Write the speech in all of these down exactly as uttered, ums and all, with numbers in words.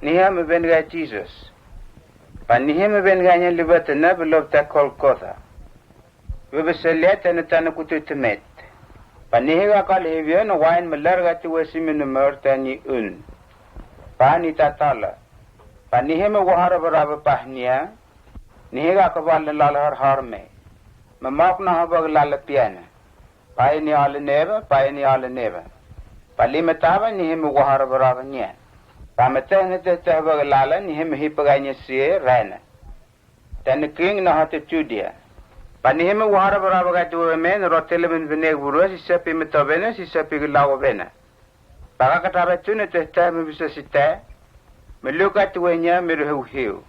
Niha me ben gae Jisas. Ba niha me ben gae nia liva tena bilong olgeta Golgota. Webe selia tena tana kutu temet. Ba niha ga kal hevia na wain me lar ga tuwe simi numar tani un. Ba ni tatala. Ba niha me wahara baraba ba nia. Niha ga kabal na lala har har me. Me mok na haba ga lala piana. Ba ini ala neba, ba ini ala neba. Ba lima taba niha me wahara baraba nia. Ba me teh na teh teh ba ga lala niha me hipa ga nia sie rena. Tani king na hata Judia. Ba niha me wahara baraba ga tuwe me na rotele me bene burua si sepi me tobena si sepi ga lawa bena. Ba ka katara tu na teh teh me bisa si teh. Me luka tuwe nia me ruhe uhiu.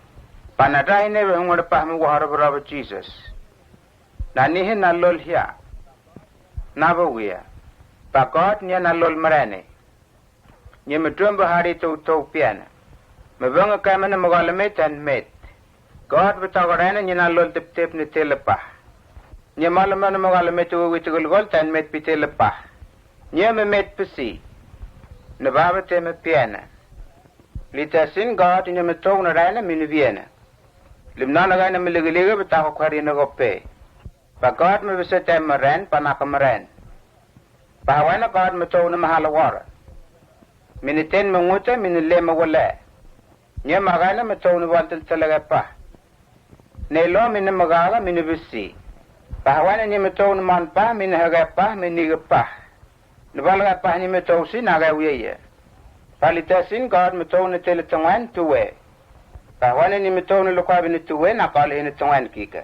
Ba na dai neba hungara pa me wahara baraba Jisas. Na niha na lol hia. Na ba wia. Ba God nia na lol merene. Nia me trombo hari tou tou piana. Me banga kamana me gala me tan met. God be toko rena nia na lol tep tep ni tele pa. Nia mala mana me gala me tou witi gol gol tan met pi tele pa. Nia me met pisi. Na baba te me piana. Lita sin God nia me tou na rena mi ni viena. Lim nana gana me ligi ligi be tako kwari na gope. Ba God me bese tem meren ba naka meren. Ba hawaina God me tou na mahala wara. Mini ten me nguta mini le me wale. Nye magaina me tou na wantel telege pa. Nei lo mini magaga mini bisi. Ba hawaina nye me tou na man pa mini hege pa mini ge pa. Na balga pah ni me tou sin a ga wie ie. Pali tesin God me tou ne tele tongwan tuwe. Pah wane ni me tou ne lukwabi ne tuwe na kol hini tongwan kike.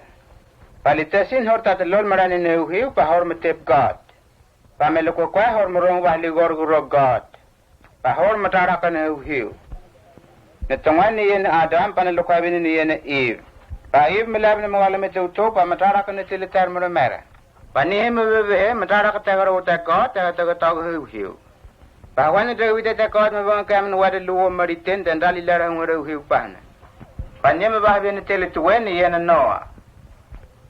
Pali tesin hor tata lol marani ne uhiu pah hor me tep God. Pah me lukwe kwa hor me rong wah ligor guro God. Pah hor me taraka ne uhiu. Ne tongwan ni yen Adam pah ne lukwabi ne yen Eve. Pah Eve me lab ne mawala me tou tou pah me taraka ne tele ter me remere. Pah nihi me wewehe me taraka tega ro uta God tega tega tog hiu hiu. Pah wani tega wita ta God me wanga kam ne wada luo mariten ten dali lara hunga ro hiu pahna. Pah nihi me wahwe ne tele tuwe ne yena Noa.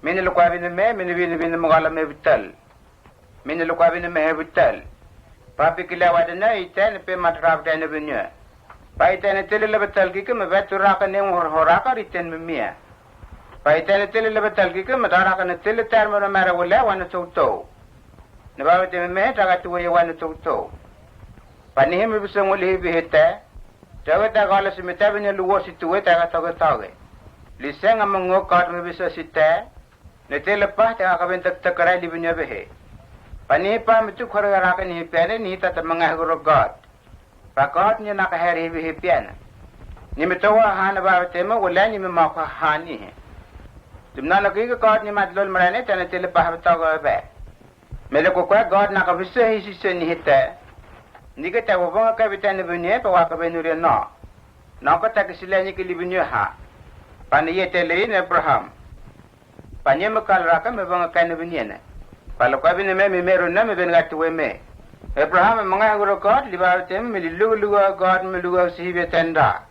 Mini lukwa wini me mini wini wini me gala me vital. Mini lukwa wini me he vital. Pah pikila wada ne iten pe matrap tene winia. Pah iten ne tele lebetal kike me vetu raka ne ngor horaka riten me mia. Pah iten ne tele lebetal kike me taraka ne tele ter me remere wele wane tou tou. Ne pah wete me me taka tuwe ye wane tou tou. Pah nihi me bise ngoli hibi hete. Teweta kala si me tebe ne luwo si tuwe taka toke toke. Liseng ame ngo kot me bise si te. Ne tele pah taka kaben tek tek rai libi ne behe. Pah nihi pah me tuk hore raka nihi pene nihi tata mengah goro God. Pah God ni naka heri hibi hipiana. Ni me towa hana ba teme wala ni me maka hani he. Tum nana kike God ni mat lol marane tana tele pah betogo be. Me le kokwa God naka bise hisi se ni hete. Ni ke ta wabonga ka bitane bunye pa waka benuria no. Naka ta kisila ni ke libinyo ha. Pah ni ye tele in Abraham. Pah nye me kal raka me banga kane biniene. Pah lo kwa bine me me meru na me ben gati we me. Abraham me manga guro God liba te me li lugu lugu God me lugu si hibe tenda.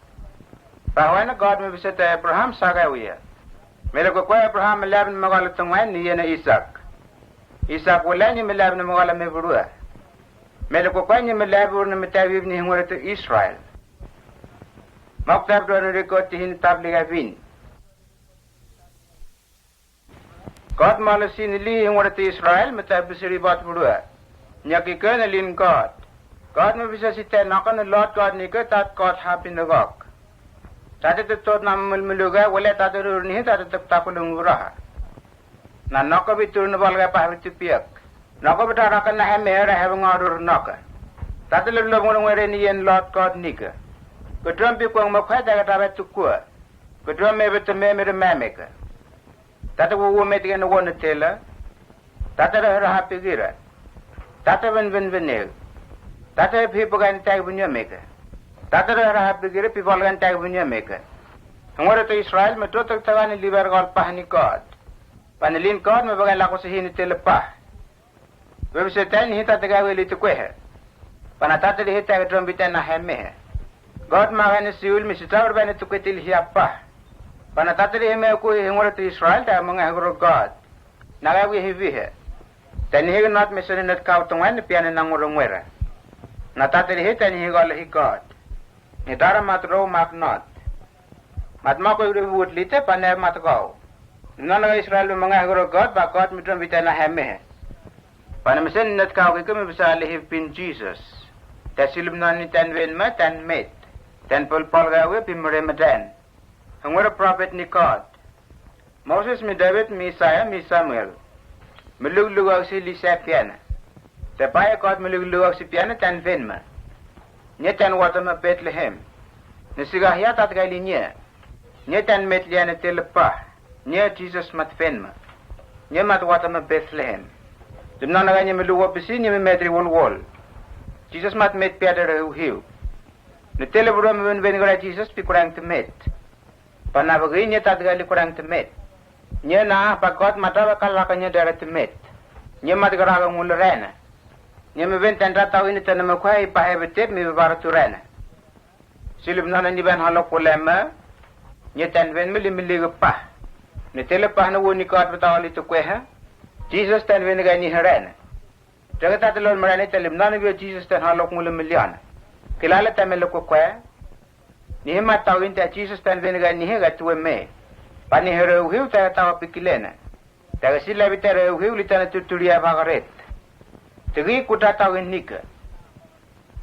Pah wana God me bisete Abraham saga wiya. Me lo kwa Abraham me labin magala tungwan ni yena Isak. Isak wala ni me labin magala me burua. Me lo kwa ni me labin me tawi ni hingore to Israel. Mok tab do ni riko ti hin tab liga bin. God mala sin li hingwara ti Israel me ta bisiri bat burua. Nyaki ke na lin God. God me bisa si te naka na Lord God ni ke tat God hapi na gok. Tate te tot na mulmuluga wale tate rur ni tate te tapulung uraha. Na naka bitur na balga pahri tu piak. Naka bita raka na heme era hebe ngarur naka. Tate lulung ngwere ni yen Lord God ni ke. Kedrom bi kwang makhwa ta ga tabe tukua. Kedrom me bete me me de me me ke. Tata wuwu met gen won tela. Tata re raha pigira. Tata wen wen weneu. Tata re pipo gan tag bunyo meke. Tata re raha pigira pipo gan tag bunyo meke. Ngore to Israel me to to tagan liber gol pahni God. Panelin God me bagai lako sehini tela pah. Webse tani hi tata gawe li tukwehe. Pana tata li hi tag drom bitana hemehe. God magane siul mi sitaur bane tukwetil hi apa. Pana tata li heme ku hi ngore to Israel ta manga hegro God. Naga wihi wihe. Tani hi not mesene not kau tongwan piane nangoro ngwera. Na tata li hi tani hi gol hi God. Ni dara mat ro mak not. Mat mako ire wut lite pane mat kau. Nona ga Israel me manga goro God ba God me drum bita na heme. Pane mesen net kau kike me bisa lihip bin Jesus. Ta silum non ni tan wen ma tan met. Tan pol pol ga we bin mere medan. Hangwara prophet ni God. Moses mi David mi Isaiah mi Samuel. Mi lukluk aksi Lisa piana. Te bae God mi lukluk aksi piana tan wen ma. Nye tan wata ma Bethlehem. Ni siga hia tat kai li nye. Nye tan met liana te lepa. Nye Jesus mat wen ma. Nye mat wata ma Bethlehem. Lim nana ga nye mi luko bisi nye mi met ri wolwol. Jesus mat met piata re hiu hiu. Ni te le buro mi wen wen gara Jesus pi kurang te met. Pana bagi nye tat gali kurang te met. Nye na ba God mata ba kalaka nye dara te met. Nye mat gara ga ngul rena. Nye me wen tan tat tau ini tana me kwa i pa hebe tep mi bara tu rena. Silip nana ni ben halok kule me. Nye tan wen me li me li pa. Ni te le pa na woni God ba tau li tu kwe ha. Jesus tan wen ga ni rena. Teke tat lol merani te lim nana wia Jesus tan halok ngul me liana. Kilale ta me le kwe kwe. Ni hima tau inte Jesus tan wen ga ni he ga tuwe me. Pani here uhiu ta tau pikilena. Ta ga sila bita re uhiu li tana tuturia bagaret. Tegi kuta tau in nika.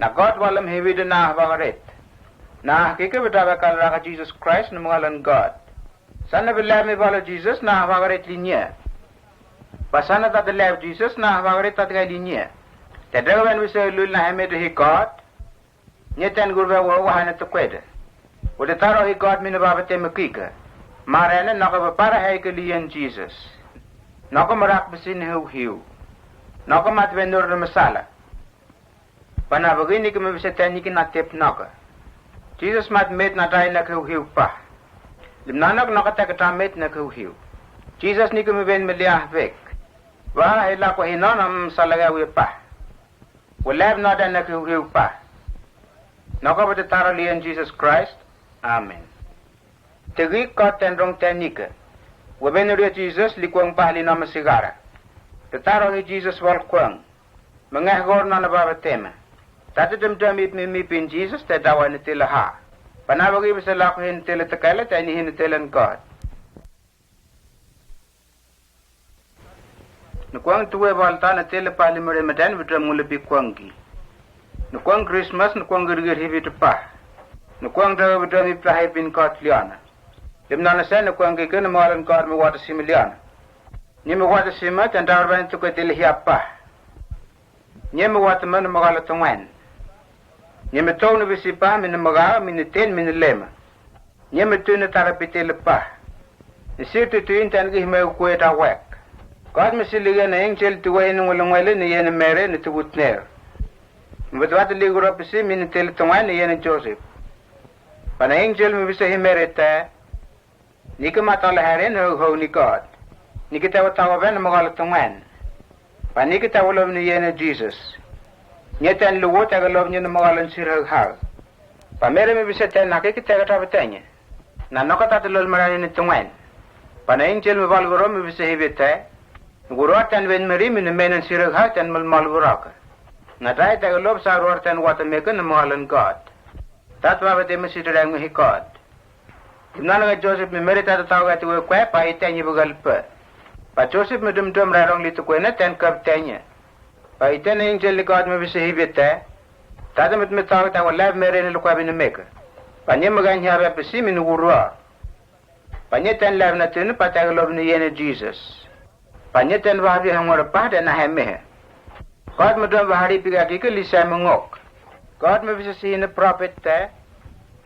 Na God walem he wida na bagaret. Na kike bita ba kal raka Jesus Christ na mangalan God. Sana bi lab mi balo Jesus na bagaret li nia. Ba sana tat lab Jesus na bagaret tat ga li nia. Ta dega ben wisa lul na hemede hi God. Nye tan gurbe wo wahane tukwede. Wo te taro hi God mine baba te mekika. Marene noko bapara hei ke lien Jesus. Noko merak besin hiu hiu. Noko mat benur ne mesala. Bana begini ke me bese tan niki na tep noko. Jesus mat met na dai na ke hiu hiu pa. Lim nanok noko te ke ta met na ke hiu hiu. Jesus niki me ben me liah bek. Wa hei lako hi nona mesala ga wie pa. Welep nada na kiukiu pa. Noko bete taro lien Jesus Christ. Amen. Tegi kot ten rong ten ike. Weben ria Jesus li kuang pa li noma sigara. Te taro hi Jesus wal kuang. Mengeh gor nona baba tema. Tatu tem tem ip mi mi pin Jesus te dawa ni tila ha. Panaba gi bisa lako hin tila tekele te ni hin tila God. Ni kuang tuwe balta na tele pali mere medan bidram ngule bi kuang gi. Ni kuang Krismas ni kuang girgir hibi tepa. Ni kuang dawe bidram ipla hibin kot liana. Lim nana sen ni kuang gi kene malan kot me wata simi liana. Ni me wata sima ten dawe bani tuke tele hiapa. Nye me wata me ne magala tongwen. Nye me tou ne bisi pa me ne maga me ne ten me ne lema. Nye me tu ne tara pitele pa. Ne sir tu tu intan gi me kue ta wek. God me sili ge ne angel tu wai ne ngule ngule ne ye ne mere ne tu wut ner. Me bet wata li gura bisi me ne tele tongwen ne ye ne Joseph. Pa ne angel me bisi hi mere te. Niki matala heren hau hau ni God. Niki tawa tawa ben magala tongwen. Pa niki tawa lom ni yene Jesus. Nye ten luwo taga lom nye magala nsir hau hau. Pa mere me bise ten naki ki taga tawa tenye. Na noka tata lol marani ni tongwen. Pa na angel me val goro me bise hibi te. Goro ten wen meri me ne menen sir hau hau ten mal mal goro ka. Na tai taga lom sa ruar ten wata meke ne magalan God. Tat baba te me sitirang me hi God. Imnana ga Joseph mi meri tata tau ga tiwe kwe pa i tenye bugal pe. Pa Joseph mi dumdum rarong li tukwe na ten kap tenye. Pa i ten angel ni God mi bisi hibi te. Tata mit mi tau ta wa lab meri ni lukwa bini meke. Pa nye mi ga nya ba bisi mi ni wurua. Pa nye ten lab na tuni pa ta ga lob ni yene Jesus. Pa nye ten wabi hangwara pa de na hemehe. God me dom wahari piga kike lisa me ngok. God me bisa si ne prophet te.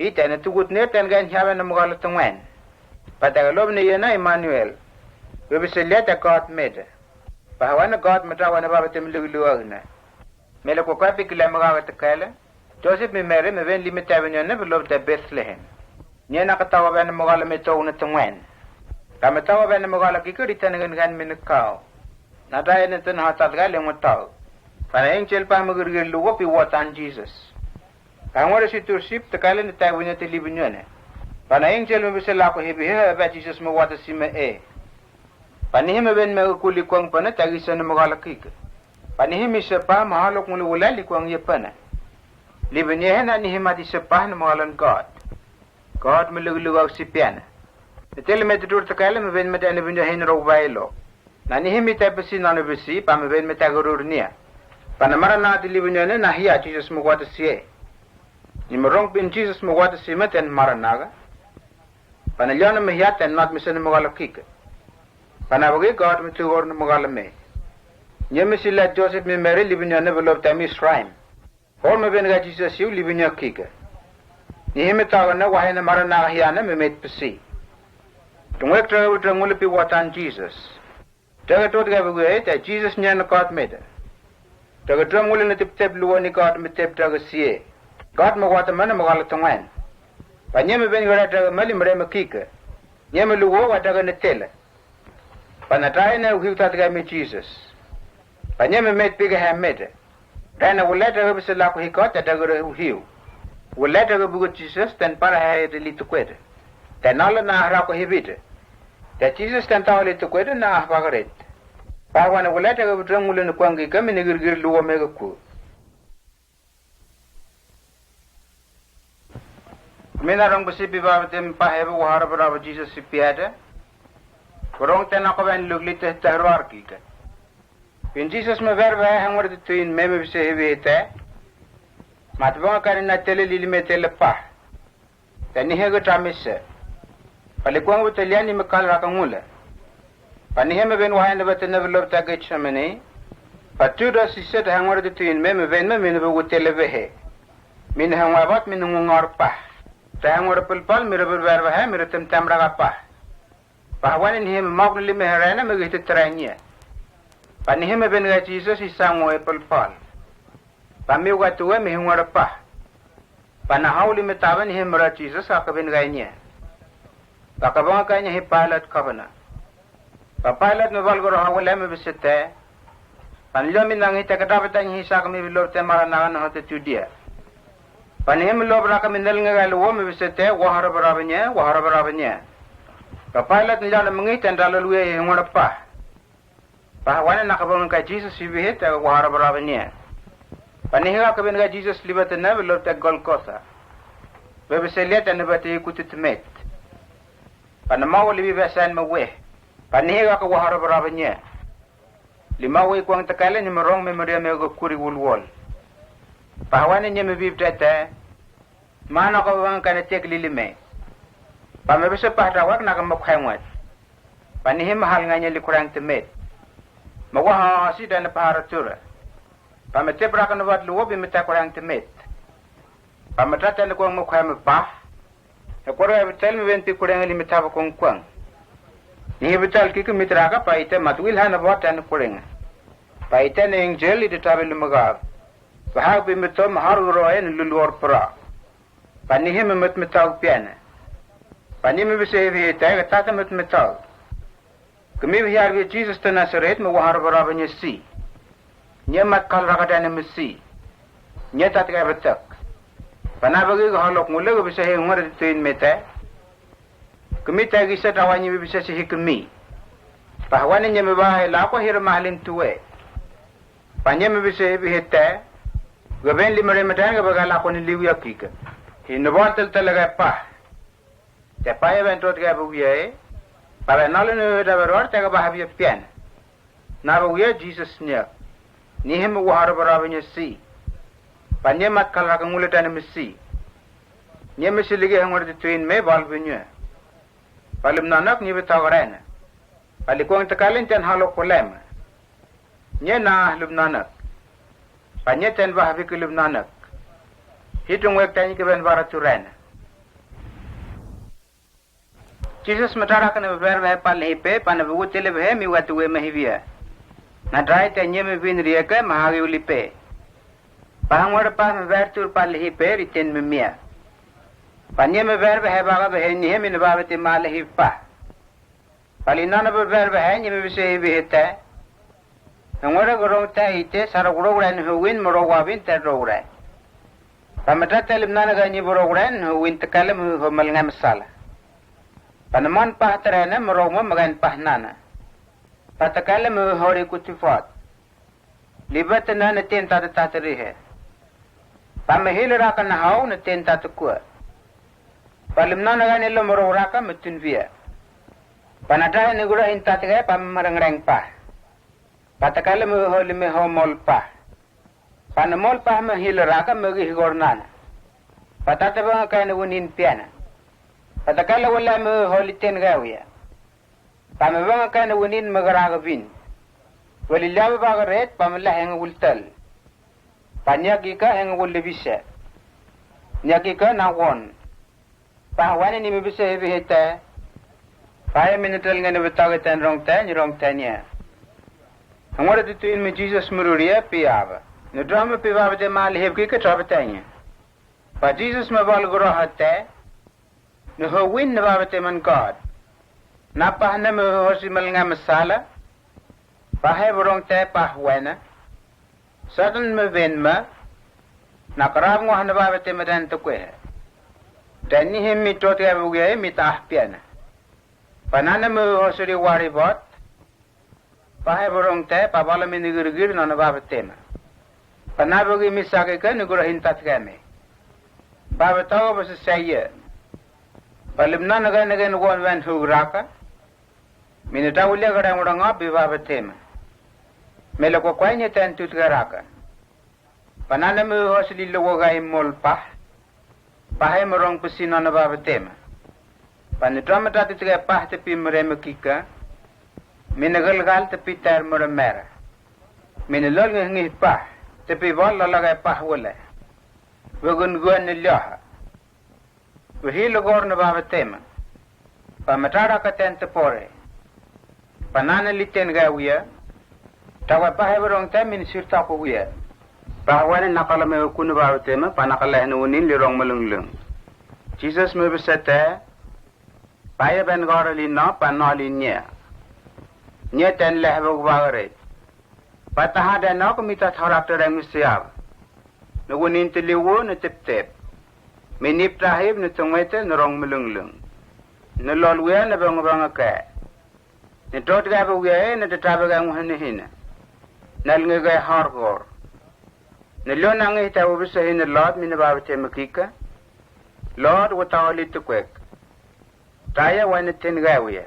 I ten e tugut ne ten gan hiawe ne mugalo tungwen. Pa ta ga lob ne yena Emmanuel. We bisa liata God mede. Pa hawa ne God me ta wane baba te me lugi lugi ne. Mele ko kwa pikile me gawe te kele. Joseph mi Mary me wen limi tawe nyone be lob te Bethlehem. Nye na katawa bene mogala me tou ne tengwen. Ka me tawa bene mogala kikiri tene gen gen me ne kao. Na tae ne tene ha tat gale ngwe tau. Ka na angel pa me girgir lugo pi watan Jesus. Ka ngwere si tur sip te kale ne tae wine te libi nyone. Ka na angel me bise lako hebi he ebe Jesus me wata si me e. Panihi me ben me kuli kuang pene tagi sene me gala kike. Panihi mi sepa me halok ngulu wulali kuang ye pene. Lifin ia he na nihem ati sepah na makalan God. God me lukluk aosi pian. Na tele me tutur takale me ven me tane vinyo he na rou vailo. Na nihem i tepesi nano visi ba me ven me takerur nia. Ba na marana ati lifin ia ne na hia Jisas me wata sie. Ni me rong bin Jisas me wata sie me ten marana ka. Ba na liona me hia ten not me sene me kala kika. Ba na wagi God me tukor na me kala me. Nia me sila Josep me Meri lifin ia ne velop temi Israel. Hol me ven ka Jisas iu lifin ia kika. Ni him i tokana wahe na marana ka hia na me met pisi. Tungwek teke wita ngule pi watan Jisas. Teke tot ka wiki e ta Jisas nia na God meta. Teke trom ngule na teptep luo ni God me tep teke sie. God me wata me na me kala tongwen. Ba nia me ven ka ra teke mali me re me kika. Nia me luo wa teke na tele. Ba na tae na uhiu tata ka me Jisas. Ba nia me met pika ha meta. Rena wala teke bese lako hi God ta teke re uhiu. Wala teke buka Jisas ten para ha ete li tukwete. Ten nala na ahra ko hi vite. Ta Jisas ten tawa li tukwete na ahbakaret. Ba wana wala teke butra ngule na kwang kika me na girgir luo me ka ku. Kumi na rong bese pi ba te me pa hebe wahara bara ba Jisas i piata. Ko rong ten ako ben luk li te te ruar kika. Bin Jisas me verve hangwar te tuin me me bese hebi te. Matbonga kani na tele lili me tele pa. Te nihe ke tamise. Pali kwang wete liani me kal raka ngule. Ba nihe me ben wahe ne wete ne velop ta ke Germany. Ba Judas i se te hangwar te tuin me me ven me me ne wete le vehe. Me ne hangwar bat me ne ngungar pa. Te hangwar pelpal me re verve he me re temtem raka pa. Ba wani ni him mok lili me herena me gihte terenia. Ba ni him ben ga Jisas i sango e pelpal. Ba mi watu e me hingwara pa. Ba na hauli me taba ni him ra Jisas a kabin ga inia. Ba kabanga ka inia hi Pailat kabana. Ba Pailat me valgoro hawale me bisete. Ba ni lomi nangi te kadabata ni hi saka me bilor te mara naga na hote Judia. Ba ni him lobra ka me nelnge ga luo me bisete wahara barabanya wahara barabanya. Ba Pailat ni lana mengi ten dalo luia he ngona pa. Ba wane na kabongi ka Jisas i bihe te wahara barabanya. Ba ni higa ka ben ga Jisas liba te nebe lo te Golgotha. Be biselia te nebe te ikuti te met. Ba na mawa libi besan me we. Ba ni higa ka wahara barabanya. Lima wei kwang tekale ni merong me meria me ke kuri wulwol. Pahwane nye me bib tete. Mana ko wang kane tek lili me. Ba me bese pahta wak na ke me kweng wet. Ba ni him hal nganye li kurang temet. Me waha si dane pahara tura. Ba me tep raka ne wat luwo bi me ta kurang temet. Ba me ta tane kwang me kweng me pah. He kora e betel me ben pi kurenge li me taba kongkwang. Ni he betel kiki mitraka ba ite mat wil hana bot tane kurenge. Ba ite ne engjel ite tabe lumagav. Ba hak bi me tom har uroe ne luluor pra. Ba ni he me met me tau piane. Ba ni me bese he bi ite ke tata met me tau. Kemiu hiar wia Jisas te Nasaret me wahar baraba nye si. Nye mat kal rakadane me si. Nye tat ka betek. Ba na bagi ka halok ngule ka bisa he ngore te tuin mete. Kemi ta gisa ta wanye me bisa si he kemi. Ba wane nye me ba he lako hir mahalin tue. Ba nye me bisa he bi he te. Ka ben limere metan ka ba ka lako ni liwi akika. He nobal tel tel ka pa. Te pae ben tot ke be wia e. Ba be nalo ne we da be ror te ke ba habia pian. Na be wia Jisas nia. Ni hem wahar barabe nia si. Ba nia mat kal raka ngule tane me si. Nia me si ligi hangor te tuin me bal be nia. Ba lum nanak ni be tau rene. Ba li kwang te kalen ten halo kolem. Nye na lub nanak. Ba nye ten ba habi ke lub nanak. Hitung wek tani ke ben bara turen. Jisas me tara kene beber be pal hipe, ba ne bugu tele be mi watu we me hibia. Na drai te nye me vin rieke ma hagi ulipe. Ba hangwar pa me ber tur pal hipe riten me mia. Ba nye me ber be he baga be he ni he mi ne ba be te male hipa. Ba li nana beber be he nye me bese he bi he te. He ngore ko rong te ite sara ko rogre ne he win mo rogwa win te rogre. Ba me ta te lim nana ga nye bo rogre ne he win te kale mo he mal ngai masala. Ba ne man pah te rene mo rog mo magan pah nana. Ba te kale mo he hori kuti fot. Liba te nana ten tate tate rihe. Ba me hil raka na hau ne ten tattekua. Ba limnan aka ne lomorou raka me tunvia. Ba na tae ne kura hin tatke ba me merengreng pa. Ba takale me holi me ho mol pa. Ba ne mol pa me hil raka me kih kor nana. Ba tate bang aka ne winin piana. Ba takale wala me holi ten kawia. Ba me bang aka ne winin me kara kevin. Weli liabe ba keret ba me la henge wul tel. Ba niak ika henge wul levise. Niak ika na won. Ba wane ni me bise hebi hete. Ba e mine tel nge ne betake ten rong ten, rong ten ye. Hengwara tutu in me Jesus me rurie pi aba. Ne drama pi ba bete ma liheb kike trabe ten ye. Ba Jesus me bal gro hate. Ne ho win ne ba bete man God. Na pa ne me ho si mal nga masala. Ba he borong te pa wena. Satan me ven me. Na karab ngo hana ba bete me dan te kwe. Dan ni him mi tot ya bu ya mi ta piana. Ba nana me ho suri wari bot. Ba he borong te ba bala mi ni girgir no na ba bete me. Ba na bogi mi sake ke ni gura hin tat ke me. Ba bete o ba se se ye. Ba lim nana ke ne ke ni gon wen hu raka. Mine ta ulia ka rang urang api ba betema. Me le ko kwai nye ten tut ka raka. Ba nana me hos li lo wagai mol pa. Ba he me rong pesi nana ba betema. Ba ne dra me ta tut ka pa te pi mere me kika. Mine galgal te pi ter mere mere. Mine lol ngi ngi pa. Te pi bol lo lagai pa wole. Wegun guen ne lioha. Wehi lo gor ne ba betema. Ba me ta raka ten te pore. Ba nana li ten ga wia. Ta wa ba he werong te min sir ta ko wia. Ba wane na kala me kunu ba betema ba na kala hene unin li rong melunglung. Jesus me besete. Ba ye ben gor li no ba no li nye. Nye ten le he ba gare. Ba ta ha de no ko mi ta thorak te reng mi siab. Ne winin te liwu ne teptep. Me nip ta hip ne tongwete ne rong melunglung. Ne lol wia ne bang bang ke. Ne tot ga be wia e ne te tabe ga nguhene hine. Nal nge ga har gor. Ne lo na nge ta ubisa hine lot mi ne ba te me kika. Lot wata oli te kwek. Ta ya wane ten ga wia.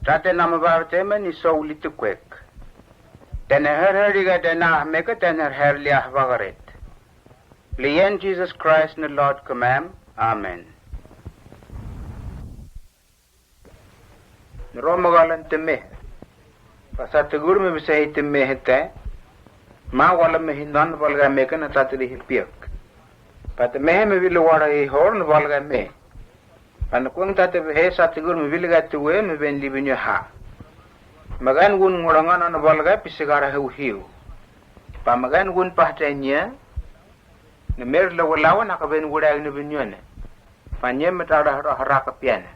Ta te na me ba te me ni so uli te kwek. Ten her her iga te na me ke ten her her lia ba garet. Lien Jesus Christ ne Lord kemem. Amen. Ne ro me galan te me. Ba sa te gur me bisa hi te me he te. Ma wala me hi non balga me ke na ta te hi piak. Ba te me he me wile wara hi hor ne balga me. Ba ne kueng ta te he sa te gur me wile ga te we me ben li binyo ha. Me gan wun ngora ngan ne balga pisi gara heu hiu. Ba me gan wun pa te nye. Ne mer le wala wana ka ben wura ne binyo ne. Ba nye me ta ra ra ra ka piane.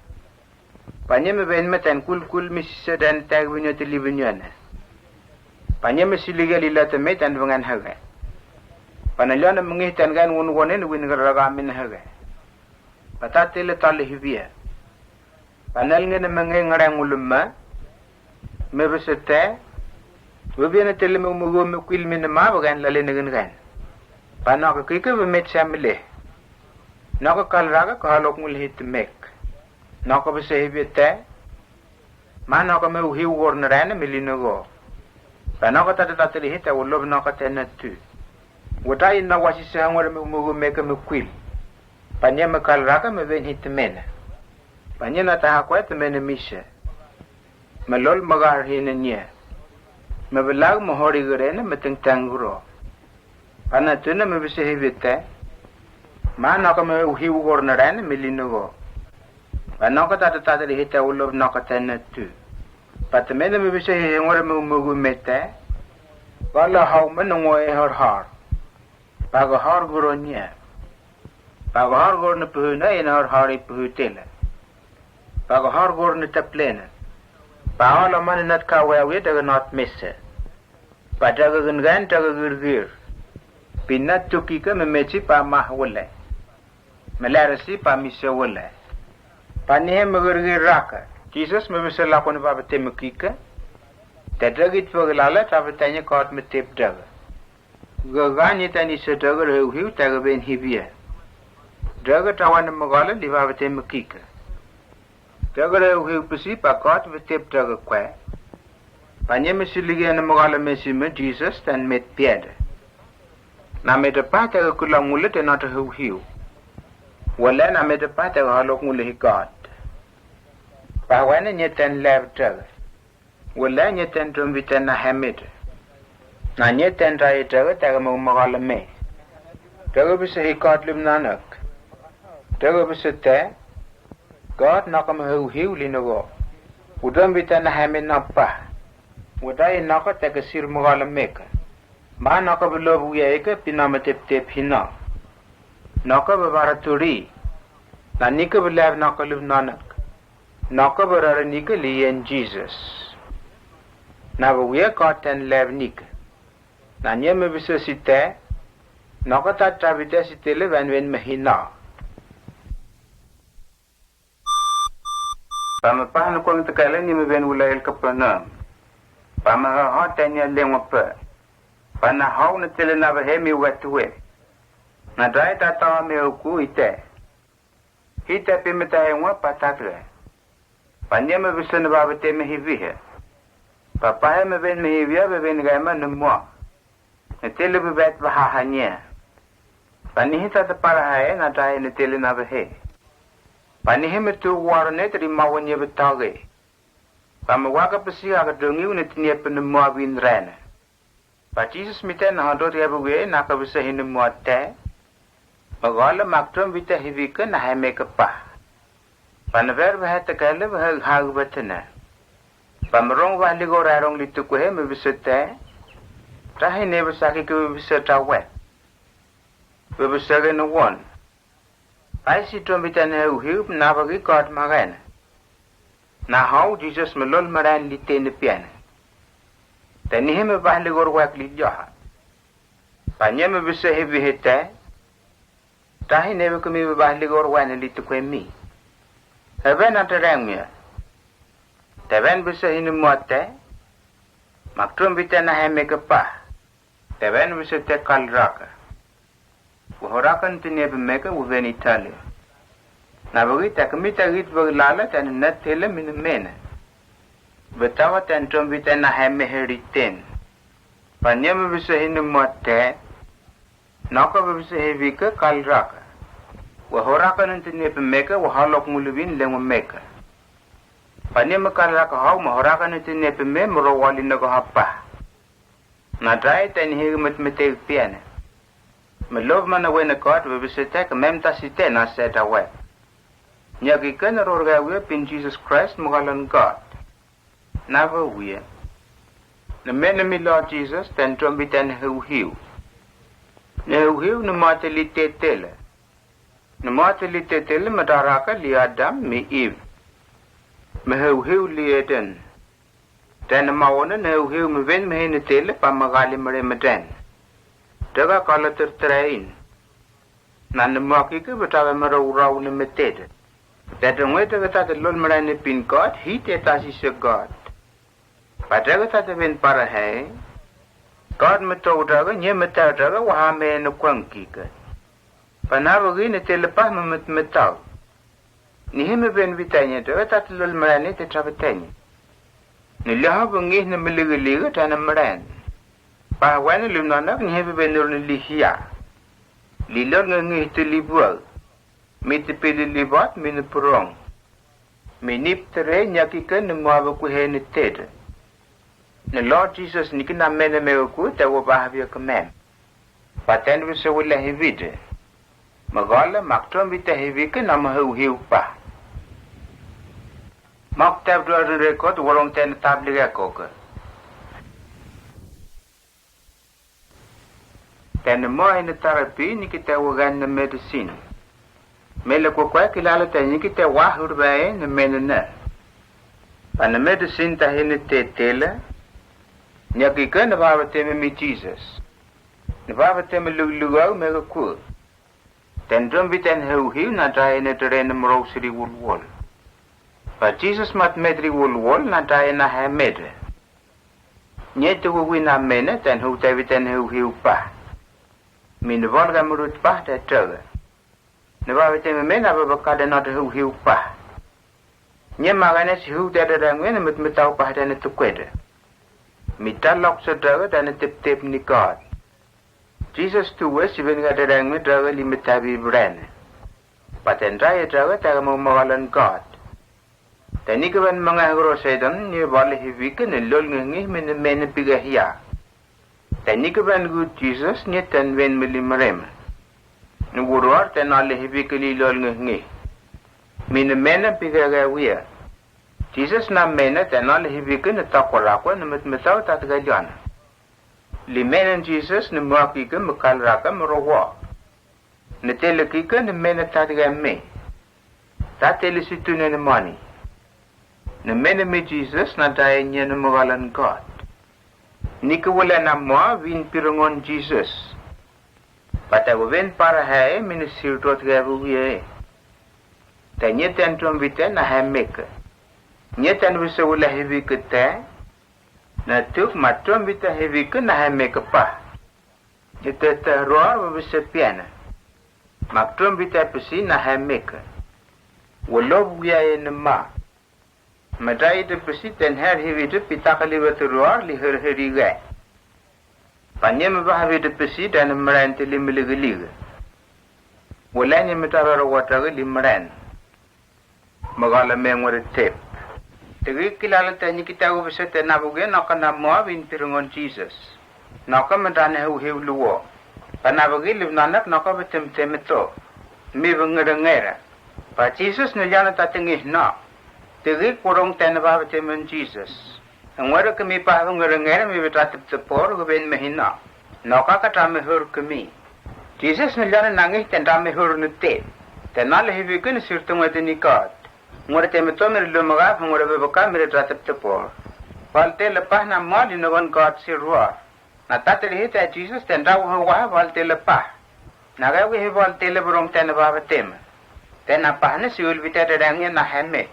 Ba nye me ben me ten kulkul mi sise den tag binyo te li binyo ne. Ba nye me sili ga li la te me ten vengan hage. Ba ne lione me ngi ten gan wun wone ne win ga ra ga min hage. Ba ta te le ta le hibia. Ba nal nge ne me nge ngara ngulu me. Me besete. Webia ne te le me umugo me kwil mi ne ma ba gan la le ne gen gan. Ba no ka kike be me chamile. No ka kal raga ka halok ngul hit mek. No ka bese hibia te. Ma no ka me uhi ugor ne rene me lino go. Ba no ka tata tata li hita ulob no ka tena tu. Wata in na wasi se hangore me umugo me ke me kwil. Ba nye me kal raka me wen hit mene. Ba nye na ta hakwe te mene mise. Me lol magar hine nye. Me belag me hori gerene me teng teng gro. Ba na tuna me bese hibite. Ma no ka me uhi ugor na rene me lino go. Ba no ka tata tata li hita ulob no ka tena tu. Ba te mene me bese hi ngore me umugu mete. Ba la hau me no ngoe hor hor. Ba go hor gro nye. Ba go hor gor ne puhu ne ina hor hor i puhu tele. Ba go hor gor ne teplene. Ba hor la mane nat ka wea wea daga not mese. Ba daga gin gan daga gir gir. Bi nat tuki ke me meti ba mah wele. Me lere si ba mise wele. Ba nihe me gir gir raka. Jesus me bese lakone ba bete me kike. Te dagit pagilale ta bete nye kot me tep daga. Gagañe tani se deke re uhiu deke ben hivia. Deke tawa ne mokole li vavete mekike. Deke re uhiu pisi ba God ve tep deke kwe. Ba nye me silikia ne mokole me sime Jisas ten met piede. Na mete ba deke kulap ngule te note uhiu. Wele na mete ba deke holok ngule hi God. Ba wene nye ten lev deke. Wele nye ten tombiten na hemit. Na nye ten tae teke teke me u mokole me. Teke pise hi God lip nanek. Teke pise te. God noke me he uhiu li neko. U tombiten na hemit na pa. Weta i noke teke sir mokole meke. Ma noke be lop wia ike pina me teptep hina. Noke be bara turi. Na nike be lev noke lip nanek. Noke be rere nike li yen Jisas. Na be wia God ten lev nike. Na nye me be se site. Noke ta tabite site le venven me hina. Ba me pa ne kueng tekele nye me ven wula el Kapernaum. Ba me haha ten ya lengwa pe. Ba na hau ne tele na be he mi wetue. Na dai ta ta me uku ite. Hite pimita e ngua patatre. Ba nie me vise ne vavete me hivihe. Ba pahe me ven me hivia be ven gae ma ne mua. Ne tele be vet ba haha nie. Ba nihi ta te parahae na tahe ne tele na vehe. Ba nihi me tu waro ne teri mawa nie be tage. Ba me waka pesi aka dongiu ne tenie pe ne mua vin rene. Ba Jisas mite na handot ia be wie na ka vise hini mua te. Me gole mak trom vite hivike na hemeke pa. Ba ne ver vehe tekele vehe hau vetene. Ba me rong vahliko rarong li tukuhe me vise te. Tahi ne vise akike vise tawe. Vise ke ne won. Ba isi trom vite ne uhiu na vaki God magene. Na hau Jisas me lol meran li tene piene. Te nihi me vahlikor wek li lioha. Ba nye me vise hevi hete. Tahi neve kemi me vahlikor wene li tukwe mi. Heven a tereng mie. Te ven vise hini mote. Mak trom vite na hemeke pa. Te ven vise te kalraka. Wehoraka ne tenie pe meke weven i tale. Na veki te kemi te git veki lale te ne net tele mi ne mene. Vetawa te ne trom vite na heme heri ten. Ba nye me vise hini mote. Noka ve vise hevi ke kalraka. Wehoraka ne tenie pe meke wehalok nguluvin lengo meke. Ba nye me kalraka hau me horaka ne tenie pe me me rowali neko hapa. Na tae te nihi ke metmetei piene. Me lov mana wene God ve vise te ke mem ta site na seta we. Nyaki ke ne rorga wie pin Jisas Kraes me kalon God. Na ve wie. Ne mene mi Lord Jisas te ne trom vite ne heuhiu. Ne heuhiu ne mate li tetele. Ne mate li tetele me taraka li Adam mi Iv. Me heuhiu li Eden. Te ne maone ne heuhiu me ven me hene tele pa me kali mere me ten. Te ka kalo terterein. Na ne makike vetawe me rau rau ne me tete. Te te ngwe te veta te lol mere ne pin God hi te ta sise God. Ba te veta te ven parahe. God me tou te ke nye me te te ke waha me ne kwang kike. Ba na veki ne tele pa me metmetau. Nihi me ven vita nye te veta te lol mere ne te trape te nye. Ne liha ve ngih ne melikiliki te ne meren. Ba wene lim nanak nihi ve ven ne lihia. Li lol nge ngih te li buau. Mi te pili li vat mi ne purong. Mi nip te re nyaki ke ne mua ve kuhe ne tete. Ne Lord Jisas niki na mene me uku te wo bahavia ke mem. Ba ten vise wile hivide. Me gole mak trom vite hivike na me heuhiu pa. Mak tep dua rin rekot wolong ten tablik ekoke. Te ne mo ene tarapi niki te wagan ne medisin. Mele kwekwe kilalo te niki te wahur bae ne menene. Ba ne medisin ta hene te tele. Nyaki ke ne vavete me mi Jisas. Ne vavete me luglugau me ke kur. Ten trom viten heuhiu na tae ne tere ne mrou siri wolwol. Ba Jisas mat metri wolwol na tae na hemete. Nye te wewi na mene ten hou te viten heuhiu pa. Mi ni volga murut pa te tege. Ni vaviteme me na vevekade na te hiuhiu pa. Nye magane si hiu te dereng we ni mitmitau pa te ni tukwede. Mi ta lok so tege te ni teptep ni God. Jesus tu we si venga dereng me tege li mitavi brene. Ba te dra ye tege tege mo mogalan God. Te ni keven mengeh gro Setan ni vale hivike ni lol ngihngi me ni mene pige hia. Te ni keven gu Jesus ni ten ven me li merem. Ni wurwar te na le hivike li lol ngihngi. Me ni mene pige ge wie. Jesus na mene te na le hivike ni takora kwe ni mitmitau tatge liana. Li mene Jesus ni muakike me kalrake me rowo. Ni telekike ni mene tatge me. Ta tele si tune ni mani. Ni mene me Jesus na ta enye ni mogalan God. Ni ke wele na moa vin pirongon Jesus. Ba te weven para he me ni sir tot ge we wie. Te nye ten trom vite na he meke. Nye ten wese wele hivike te. Na tuk ma trom vite hivike na he meke pa. Ite te roa we vese piana. Mak trom vite pesi na he meke. Wolob wia e ni ma. Meta ite pesi ten her hivite pitakali we te roa li her heri ge. Panye me vaha vite pesi ten meren te li meligelege. Wole nye meta roro watake li meren. Megala me ngure tep. Tegi kilala te nikita gu vese te nabuge noka na moa vin pirongon Jesus. Noka me dane hu hiu luo. Ba nabuge lib nanak noka ve tem tem to. Mi ve ngere ngere. Ba Jesus ni liana ta tengi no. Tegi kurong te na ba ve temen Jesus. Ngere ke mi pa ve ngere ngere mi ve ta tep tepor ke ven me hina. Noka ka ta me hur ke mi. Jesus ni liana nangi te ta me hur ni te. Te na le hivi ke ni sir tengwe te ni God. Ngure te me to mere lumagaf ngure bebeka mere tra teptepor. Bal tele pah na mali no gon God si ruar. Na tatele hita Jesus te nda waha waha bal tele pah. Na ga wihi bal tele burong tene baba teme. Tena pah ne si ulbite te dang na heme.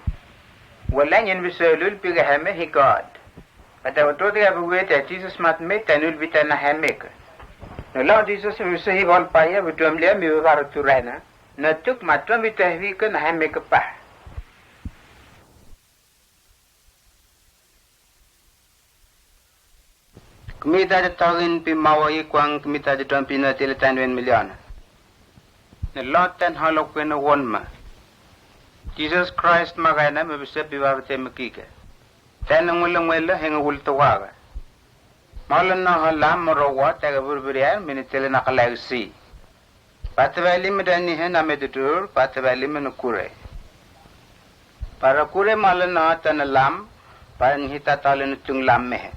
Wala nyen bise ulul pige heme hi God. Kata wato te abu wete Jesus mat me ten ulbite na hemeke. No lao Jesus bise hi bal pah ya butuam lia mi baro turena. Na tuk ma trom i te hevike na hemeke pa. Kemita te togin pi mawa i kwang kemita te trom pi na tele tan wen miliona. Ne lot ten holok wen won ma. Jesus Christ magana me bise pi baba te mekike. Ten ngwele ngwele henge wul te waga. Mala na ha lam mo ro wa tega burburian mini tele na kalagsi. Pateveli me dani he na metutur pateveli me nukure. Para kure mala na ha tana lam para ni hita tale nutung lam mehe.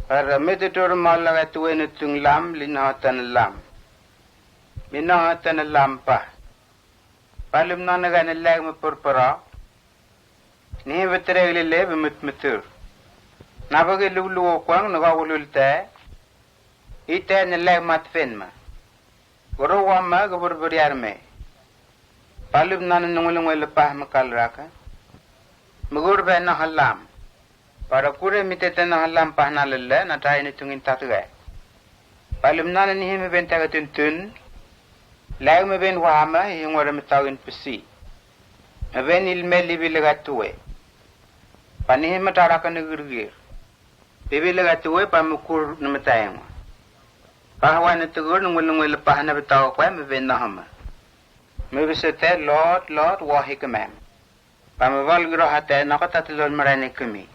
Para metutur mala ga tuwe nutung lam li na ha tana lam. Mi na ha tana lam pa. Palum na na ga na lag me purpura. Ni hi vetereg lele ve mutmutur. Na vage luvluvo kwang na ga ulul te. I te ni leg mat fen ma. Goro wa ma ga burburiar me. Palum na na nungul ngul pah me kalraka. Me gur ve na halam. Para kure mi te te na halam pah na lele na tai ni tungin tatge. Palum na na ni hi me ben taga tuntun. Leg me ben wa ma hi ngore me tagin pesi. Me ben il me libi lega tuwe. Pani hi me taraka ne girgir. Bibi lega tuwe pa me kur ne me taengwa. Pa hawa ne tugur ne ngul ngul pa ne betawa kwa me ben na hama. Me bese te Lord, Lord, wa hi kemem. Pa me val giro hate na kota te lol merene kemi.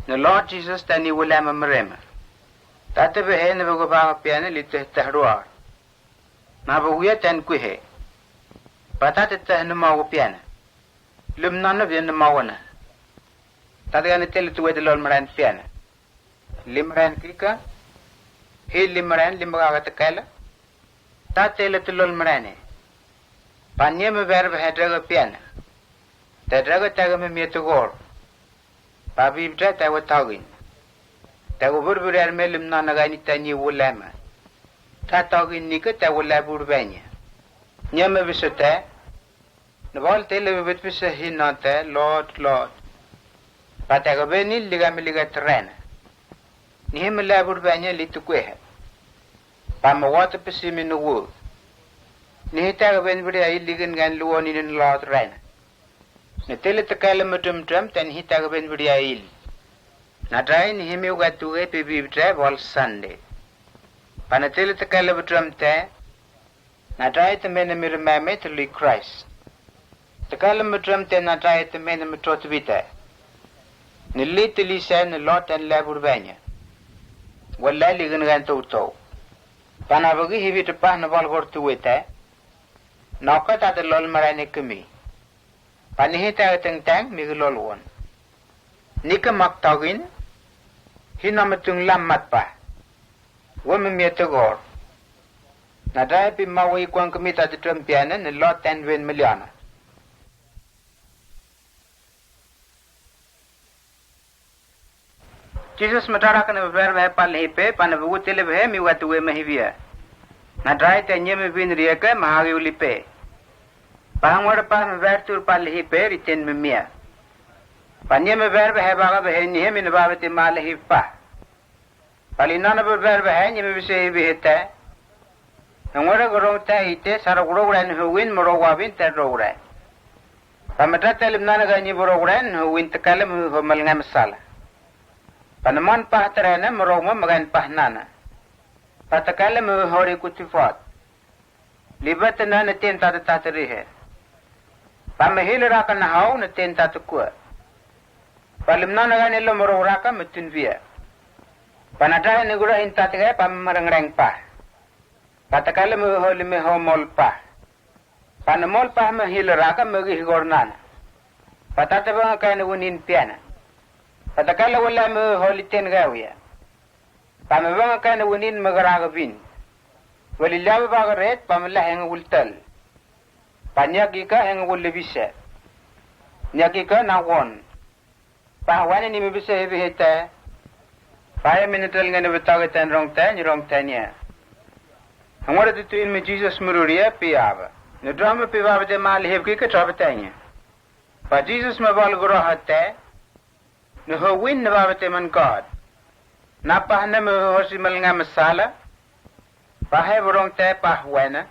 Ne Lord Jesus tani wule me mereme. Tate behe ne bego ba piane li te te ruar. Na bo wia ten kwihe. Ba tate te ne ma wo piane. Lum nana vien ne mawana. Tadgane tele tuwe de lol meren piane. Limeren kika. Hi limeren limagaga tekela. Ta tele te lol merene. Panye me verbe he drega piane. Te drega tega me mie te gor. Ba bibda tega togin. Tega burburiar me lim nana gani tanye wulema. Ta togin nike tega wule burbenye. Nye me bisute. Ne bol te le bebet pise hi nonte Lord, Lord. Ba tega beni liga me liga terena. Ni hi me le burbenye li tukwehe. Ba me wota pisi mi ni wud. Ni hita ke ben bidi a ili kin kan luwon ini ni lot ren. Ni tili takale mi tumtum ten hita ke ben bidi a ili. Na tai ni himi uga tuge pipi bita bol Sande. Ba ni tili takale mi tumte. Na tai te mene mi rimame te lui Kraist. Takale mi tumte na tai te mene mi tot bita. Ni li te lise ni lot en lebur benya. Wala li kin kan toutou. Ba na bagi hivi te pah na bol kor tuwete. Noka ta te lol marane kemi. Ba ni hita e tengteng mi ki lol won. Ni ke mak tokin. Hina me tung lam mat ba. Wemi mi e te kor. Na tai pi mawe i kwang kemi ta te trom piane ni lot ten wen miliana. Jisas me tara kene beber behe pale hipe, pane be wutele behe mi watu we me hivia. Na drai te nye me vin rieke ma hagi ulipe. Ba hangwara pa me ver tur pale hipe ri ten me mia. Ba nye me ver behe baga behe ni he mi ne ba bete male hipa. Pali nana beber behe nye me bese hivi hete. Nangwara ke rong te ite sara kurokura ni huwin me rowawin te rowre. Ba me ta telim nana ke nye berokura ni huwin te kale me huho malnge mesala. Ba ne mon pah terene me rowme me ken pah nana. Ba te kale me huho ri kuti fot. Liba te na ne ten tate tate rihe. Ba me hil raka na hau ne ten tate kua. Ba lim nana gane lo moro raka me tun via. Ba na tahe ne gura hin tate ge ba me merengreng pa. Ba te kale me holi me ho mol pa. Ba ne mol pa me hil raka me gih gor nana. Ba tate banga kane wunin piana. Ba te kale wala me holi ten ge wia. Ba me banga kane wunin me gerake vin. Weli liabe ba geret ba me la henge wul tel. Ba niak ika henge wul le vise. Niak ika na won. Ba wane ni me bise hevi hete. Ba e me ne tel ngene betake ten rong ten ni rong ten ye. Hangwara tutuin me Jisas mururia pi aba. Ne drama pi ba bete mali hev kike trabe ten ye. Ba Jisas me bal gura hate. Ne ho win ne ba bete man God. Na pah ne me ho si malnga masala. Ba he borong te pah wena.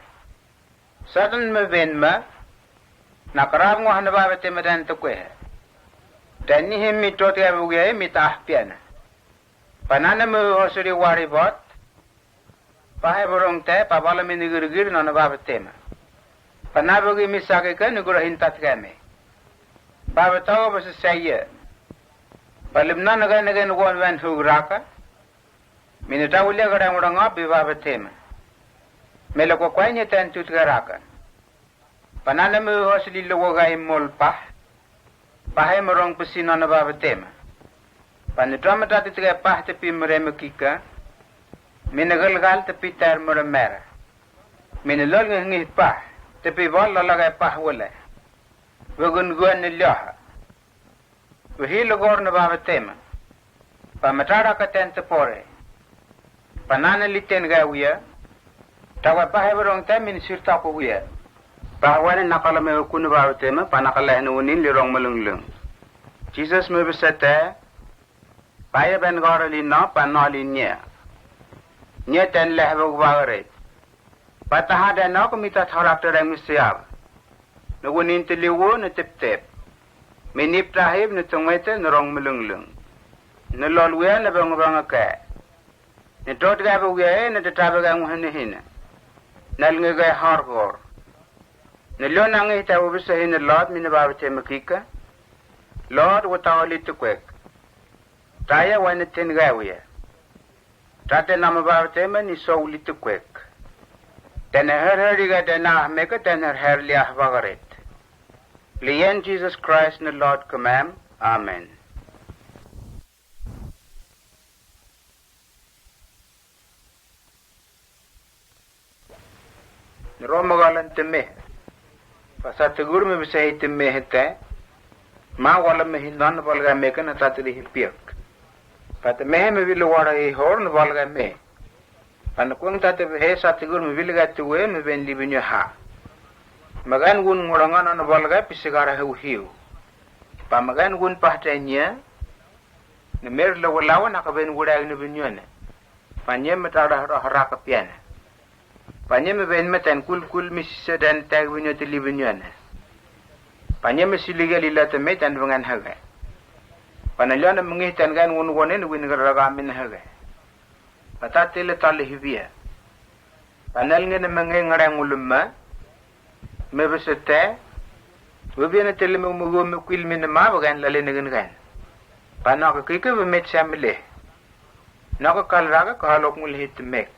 Satan me ben me. Na karab ngo hane ba bete me dan te kwe. Dan ni him mi tot ya bu ya mi ta ah piana. Ba nana me ho suri wari bot. Ba he borong te ba bala mi ni girgir no ne ba bete me. Ba na bogi mi sake ke ni gura hin tat ke me. Ba bete ho ba se se ye. Ba lim nana ke ne ke ne won wen hu raka. Mi ne ta wul ya ke rang wurang op bi ba bete me. Me le ko kwa nye ten tut ke raka. Ba nana me ho sili lo wo gai mol pa. Ba he me rong pisi nana ba bete me. Ba ne drama ta te ke pa te pi mere me kika. Mi ne gal gal te pi ter mere mere. Mi ne lol ngi ngi pa. Te pi bol lola ke pa wele. Wegun guen ne lioha. Wehi logor ne ba bete me. Ba me tara ka ten te pore. Ba nana li ten ga wia. Ta wa ba he borong te min sir ta ko wia. Ba wane na kala me ku ne ba bete me ba na kala he ne wunin li rong malung lung. Jisas me bese te. Ba ye ben gora li no ba no li nye. Nye ten le he bo ba gare. Ba ta ha de no ko mi ta thorak te reng mi siab. Ne wunin te li wo ne tep tep. Mi nip ta hip ne tongwete ne rong malung lung. Ne lol wia ne bang bang ke. Ne tot ga bo wia e ne te ta be ga nguhene hine. Nal nge ga har gor. Ne lo na nge ta wo bese hine lot mi ne ba bete me kika. Lot wo ta li te kwek. Ta ya wane ten ga wia. Ta te na me ba bete me ni so li te kwek. Ten her her ga te na me ke ten her her li ah ba garet. Li yen Jisas Kraist ne Lot ke mem. Amen. Ne ro me galan te me. Ba sa te gur me bese hi te me he te. Ma wala me hi non bal ga me ke na ta te li hi piak. Ba te me he me vile wara hi hor ne bal ga me. Ba ne kweng ta te he sa te gur me vile ga te we me ben li binyo ha. Me gan wun ngora ngana ne bal ga pisi gara heu hiu. Ba me gan wun pa te nye. Ne mer le wala wana ka ben wura ne binyo ne. Ba nye me ta ra ra ra ka piana. Ba nye me venme ten kulkul mi sise ten tag vinyo te li vinyo ne. Ba nye me silikel i lete me ten vengen hege. Ba na lione me ngi ten gen wun wone ne win gere rega min hege. Ba ta tele tale hivia. Ba nel ngene me ngi ngere ngulu me. Me vese te. Vevia ne tele me ume wo me kwil min ma vegen lale ne gen gen. Ba noke kike ve met semle. Noke kal rage ka halok ngul hit mek.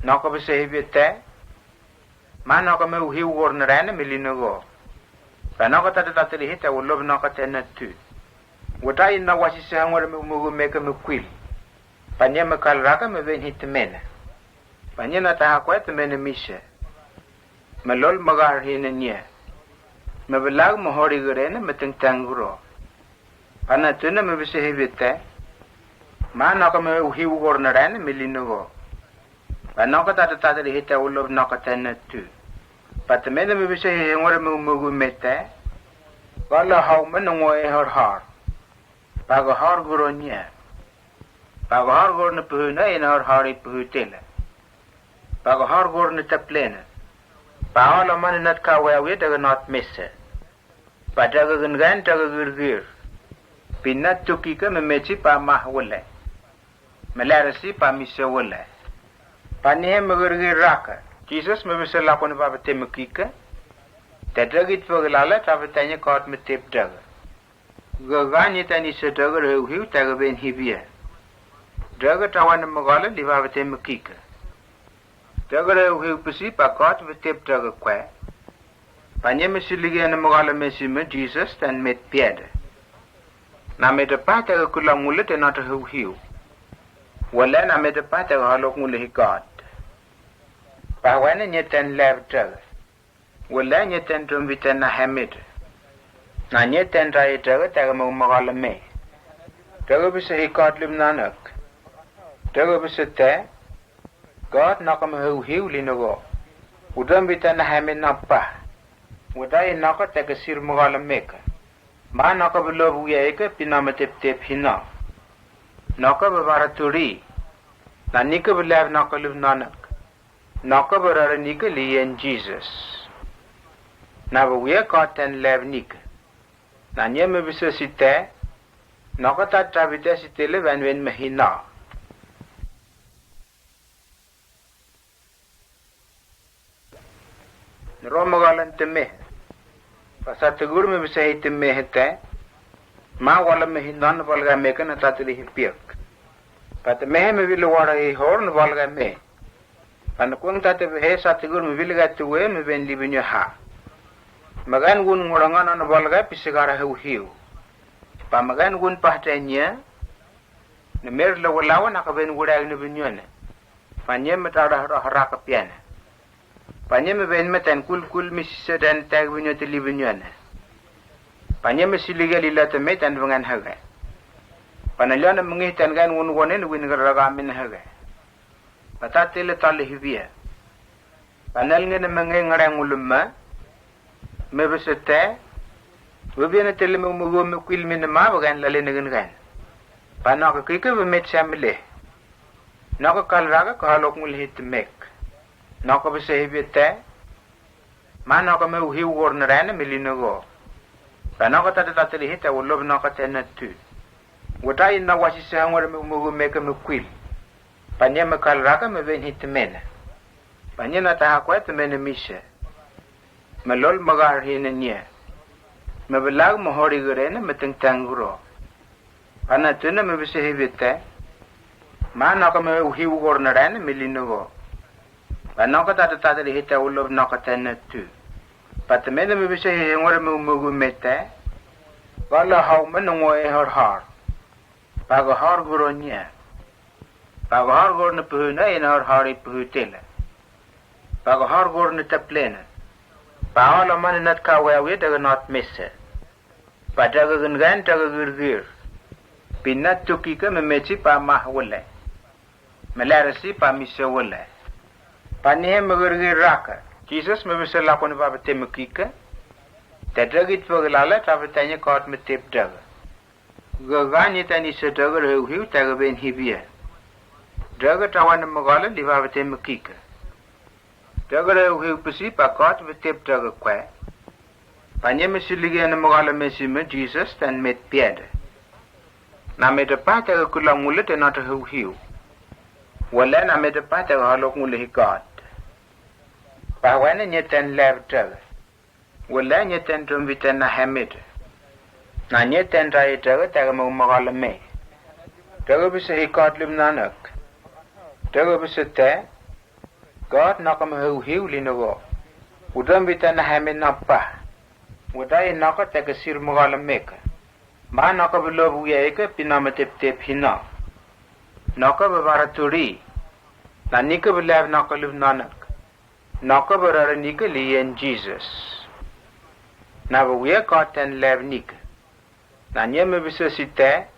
Noke vese hivia te. Ma noke me uhi wor ne rene me lino go. Ba noke tate tate lihi te wo lob noke te na tu. Wota i na wasi se hangore me ume wo meke me kwil. Ba nye me kal rake me ven hi temene. Ba nye na ta hakwe temene mise. Me lol me gar hi ne nye. Me velag me hori gerene me tengteng gro. Ba na tune me vese hi vete. Ma noke me uhi ugor ne rene me lino go. Ba noke tate tate lihi te ulob noke te na tu. Ba temene me vese hi hengore me ume gu mete. Gala hau me nongo e hor hor. Ba go hor gro nye. Ba go hor gro ne puhu ne ina hor hor i puhu tele. Ba go hor gro ne teplene. Ba olo mane nat ka wea wea daga not mese. Ba daga gen gen daga gir gir. Bi nat tuki ke me meti ba mah wele. Me lere si ba mise wele. Ba nihe me gir gir rake. Jesus me vese lakone ba bete me kike. Te dagit vege lale ta bete nye kot me tep daga. Gaga nyi tani se dagare uhiu taga ben hibia. Daga tawane magala liva vete makika. Dagare uhiu pisi pa God vetep daga kwe. Pa nye me siligi ane magala mesi me Jesus tan met piede. Na mete pa taga kula ngule te nata uhiu. Wale na mete pa taga halok ngule hi God. Pa wane nye tan lev daga. Wele nye ten tumbi ten na hemit. Na nye ten ta i tege tege me umokole me. Tege bise hi kot lim nanak. Tege bise te. God noko me hiu hiu lino go. Utumbi ten na hemit na pa. Weta i noko tege sir mokole meke. Ma noko be lob wia ike pina me tep tep hino. Noko be bara turi. Na nike be lev noko lim nanak. Noke be rere nike li yen Jesus. Na be wia God ten lev nike. Na nye me bise site. Noke ta ta bite site le ven ven me hina. Ni ro me galen te me. Ba sa te gur me bise hi te me he te. Ma wala me hi non wala ga me ke na ta te li hi piek. Ba te me he me wile wara hi hor ni wala ga me. Ba na kueng ta te be he sa te gur me wile ga te we me wen li binyo ha. Me gan wun ngora nga na wala ga pise gara he u hiu. Ba me gan wun pa te nye. Ne mer le wala wa na ka wen wura ni binyo ne. Ba nye me ta ra ra ra ka piane. Ba nye me wen me ten kul kul mi sise ten tag binyo te li binyo ne. Ba nye me silige li la te me ten vengen hege. Ba na lione me ngi ten gen wun wone ne win gere ga min hege. Ba ta tele tale hivia. Ba nel ngene me nge ngere ngulu me. Me bese te. Webia ne tele me ume wo me kwil mi ne ma ba gen lale ne gen gen. Ba noke kike be met semle. Noke kal rage ka halok ngul hit mek. Noke bese hivia te. Ma noke me uhi wor ne rene me lino go. Ba noke tate tate lihi te wo lob noke te na tu. Weta i na wasi se hangore me ume wo meke me kwil. Ba nye me kal rake me ven hit mene. Ba nye na ta hakwe te mene mise. Me lol me gar hine nye. Me belag me hori gerene me teng teng gro. Ba na tune me bese hivia te. Ma noke me uhi ugor ne rene me lino go. Ba noke ta te ta te li hita ulob noke te na tu. Ba te mene me bese hi hengore me ume gu me te. Ba la hau me nongo e hor hor. Ba go hor gro nye. Ba go hor gro ne puhu ne ina hor hor i puhu tele. Ba go hor gro ne teplene. Ba olo mane nat ka wea wea daga not mese. Ba daga gen gen daga gir gir. Bi nat tuki ke me meti ba mah wele. Me lere si ba mise wele. Ba nihe me gir gir rake. Jesus me bese lakone ba bete me kike. Te dagit vege lale ta bete nye kot me tep daga. Gaga nye tani se daga re uhiu taga ben hibia. Daga tawane me gale li ba bete me kike. Teke re heuheu pisi bae God we tep teke kwe. Bae nye me siliki ene mokole me sime Jisas tan met biede. Na mete bae teke kulong ngule te note heuheu. Wele na mete bae teke holok ngule hi God. Bae wene nye ten lev teke. Wele nye ten tombite na hemit. Na nye ten tae teke teke me u mokole me. Teke pise hi God lip nanek. Teke pise te. God noke me heuheu lineko. Utombite na hemit na ba. Weta i noke teke sir mokole meke. Ma noke be lop wie ike pina me teptep hina. Noke be bara turi. Na nike be lev noke lip nanek. Noke be rere nike li yen Jisas. Na be wie God ten lev nike. Na nye me pise site.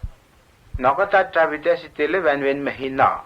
Noke ta tabite sitele wenwen me hina.